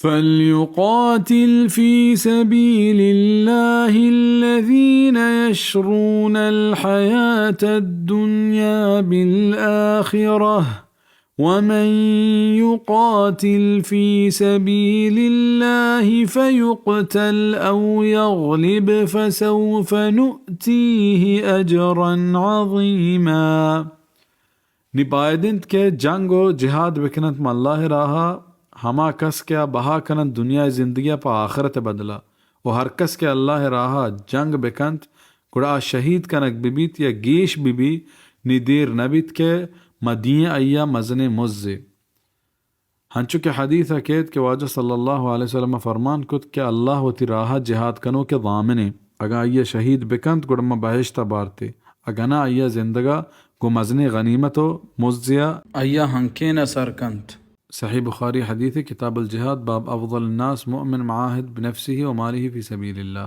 فليقاتل في سبيل الله الذين يشرون الحياة الدنيا بالآخرة، ومن يقاتل في سبيل الله فيقتل أو يغلب فسوف نؤتيه أجرا عظيما. نی باید انت کہ جنگ و جہاد بکننت ماں اللہ راہا، ہما کس کہ آ بہا کننت دنیا زندگی پہ آخرت بدلا، و ہر کس کہ اللہ راہا جنگ بکنت، گڑا آ شہید کنگ ببیت یا گیش ببی، نی دیر نبیت کہ ما دیں آیا مزنیں مزے۔ ہنچو کہ حدیث ء کیت کہ واجہ صلی اللہ علیہ وسلم فرمان کت کہ اللہ وتی راہ ء جہاد کنوک ء ضامن انت، اگاں آئی ء شہید بکنت گڑا ما بہشت ء بارتے، اگاں نہ آئی ء زندگ ء گوں مزنیں غنیمت و مزے ء آئی ء ہنکین ء سر کنت۔ صحیح بخاری حدیث، کتاب الجهاد، باب افضل الناس مؤمن معاهد بنفسه وماله في سبيل الله۔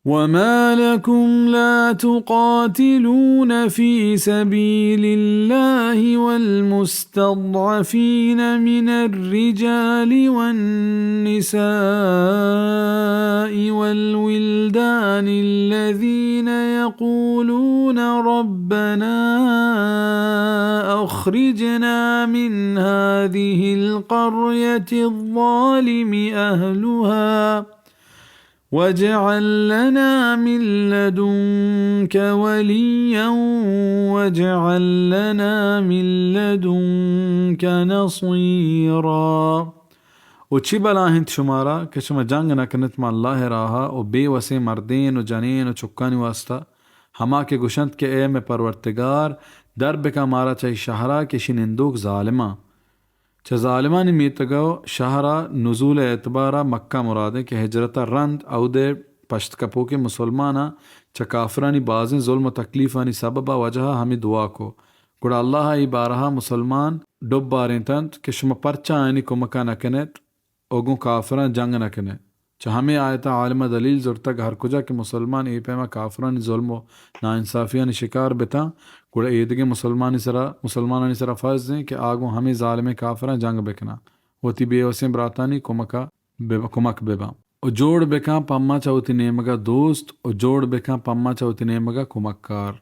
وما لكم لا تقاتلون في سبيل الله والمستضعفين من الرجال والنساء والولدان الذين يقولون ربنا أخرجنا من هذه القرية الظالم أهلها واجعل لنا من لدنك وليا واجعل لنا من لدنك نصيرا۔ و چی بلا انت شمارا کہ شما جنگ نہ کنت ماں اللہ راہا و بے وسیں مردین و جنین و چکانی واسطہ، ہما کہ گوشنت کہ اے مئے پرورتگار، در بکن مارا چہ اے شہرا کہ اشی نندوک ظالماں۔ چہ ظالمانی میتگ ء شہر ء نزول ء اعتبار ء مکہ مراد انت کہ ہجرت ء رند اود ء پشت کپوکیں مسلماناں چہ کافرانی بازیں ظلم ء تکلیفانی سبب ء وجہ ء ہمے دعا کو، گڑا اللہ ء اے بارہ ء مسلمان ڈب بارینتنت کہ شما پرچا آیانی کمک ء نہ کن ات و گوں کافراں جنگ نہ کن ات۔ چہ ہمے آیت ء عالم ء دلیل زرتگ، ہر کجا کہ مسلمان اے پیم ء کافرانی ظلم و ناانصافیانی شکار بتاں، گڑا ایدگہ مسلمانی سرا، مسلمانانی سرا فرض انت کہ آ گوں ہمے ظالمیں کافراں جنگ بکناں، وتی بے وسیں براتانی کمک ء بہ، کمک بباں۔ و جوڑ بکاں پما چہ وتی نیمگا دوست، و جوڑ بکاں پما چہ وتی نیمگا کمکار۔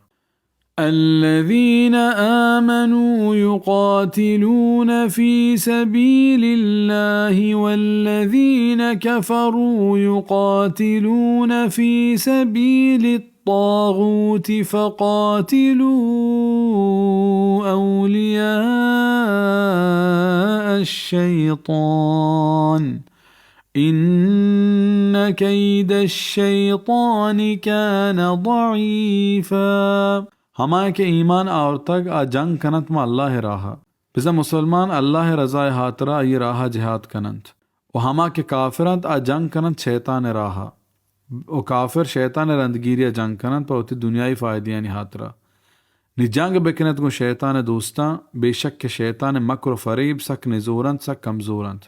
الذين آمنوا يقاتلون في سبيل الله والذين كفروا يقاتلون في سبيل الطاغوت فقاتلوا أولياء الشيطان إن كيد الشيطان كان ضعيفا۔ ہما کہ ایمان آورتگ، آ جنگ کننت ماں اللہ ء راہ ء۔ بزاں مسلمان اللہ ء رضا ء ہاترا آئی ء راہ ء جہاد کننت۔ و ہما کہ کافر انت، آ جنگ کننت شیطان ء راہ ء۔ و کافر شیطان ء رندگیری ء جنگ کننت پہ وتی دنیائی فائدیانی ہاترا۔ نی جنگ بکنت گوں شیطان ء دوستاں، بے شک کہ شیطان ء مکر و فریب سک نزور انت، سک کمزور انت۔